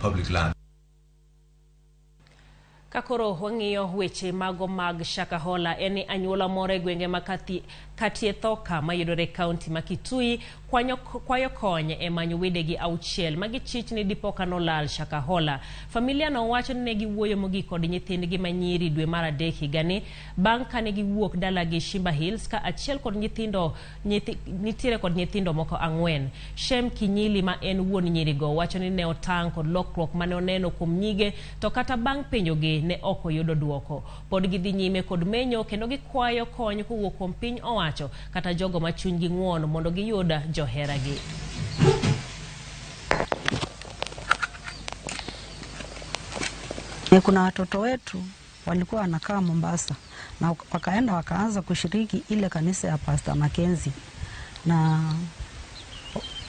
public land. Kakoro wang'iyo weche mago mag Shakahola en ni anyuola moro e gwenge ma Katiethoka mayudore e kaunti ma Kitui kwayo kony e manyo wedegi 6 magichich ni dipoka nolal Shakahola. Familia no wacho ni ne giwuoyo mogik kod nyithindgi manyiri dwe mar 3 higani bang' kane giwuok dalagi Shimba Hills ka achiel kod nyithindo nitiere kod nyithindo moko 4. Shem Kinyili ma en wuon nyirigo wacho ni ne otang' kod lokruok mane oneno kuom nyige to kata bang' penjogi ne ok oyudo duoko. Pod gidhi nyime kod menyo kendo gikwayo kony kowuok kuom piny owacho kata jogo ma chunygi ng'won mondo giyud joheragi. Kuna watoto wetu walikuwa wanakaa Mombasa na wakaenda wakaanza kushiriki ile kanisa ya Pastor Mackenzie, na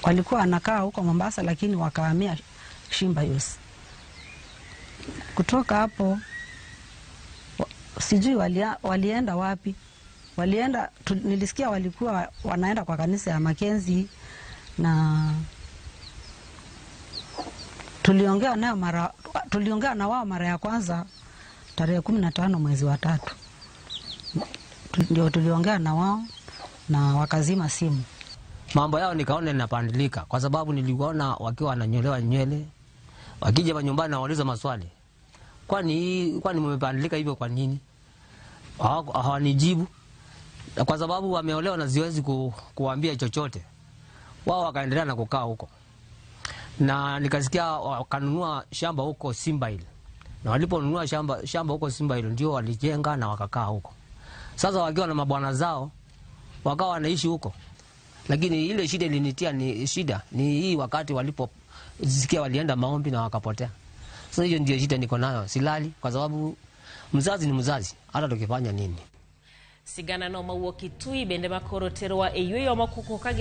walikuwa wanakaa huko Mombasa lakini wakahamia Shimba Hills. Kutoka hapo sijui walienda wapi. Walienda, nilisikia walikuwa wanaenda kwa kanisa ya Mackenzie, na tuliongea na wao mara ya kwanza tarehe 15 mwezi wa 3. Ndio tuliongea na wao na wakazima simu. Mambo yao nikaona inapandilika kwa sababu niliona wakiwa wananyolewa nywele. Wakija nyumbani na wauliza maswali. Kwani mmebadilika hivyo kwa nini? Hawanijibu. Kwa sababu wameolewa na siwezi kuambia chochote. Wao wakaendelea na kukaa huko. Na nikasikia wakanunua shamba huko Simba Hill. Na waliponunua shamba huko Simba Hill ndio walijenga na wakakaa huko. Sasa wakiwa na mabwana zao wakawa wanaishi huko. Lakini ile shida ilinitia ni shida ni hii wakati walipo sikia walienda maombi na wakapotea. Sasa hiyo ndio shida niko nayo, silali kwa sababu mzazi ni mzazi hata tukifanya nini. Sigana no mawuok Kitui bende makoro terwa e yueyo mokoko ka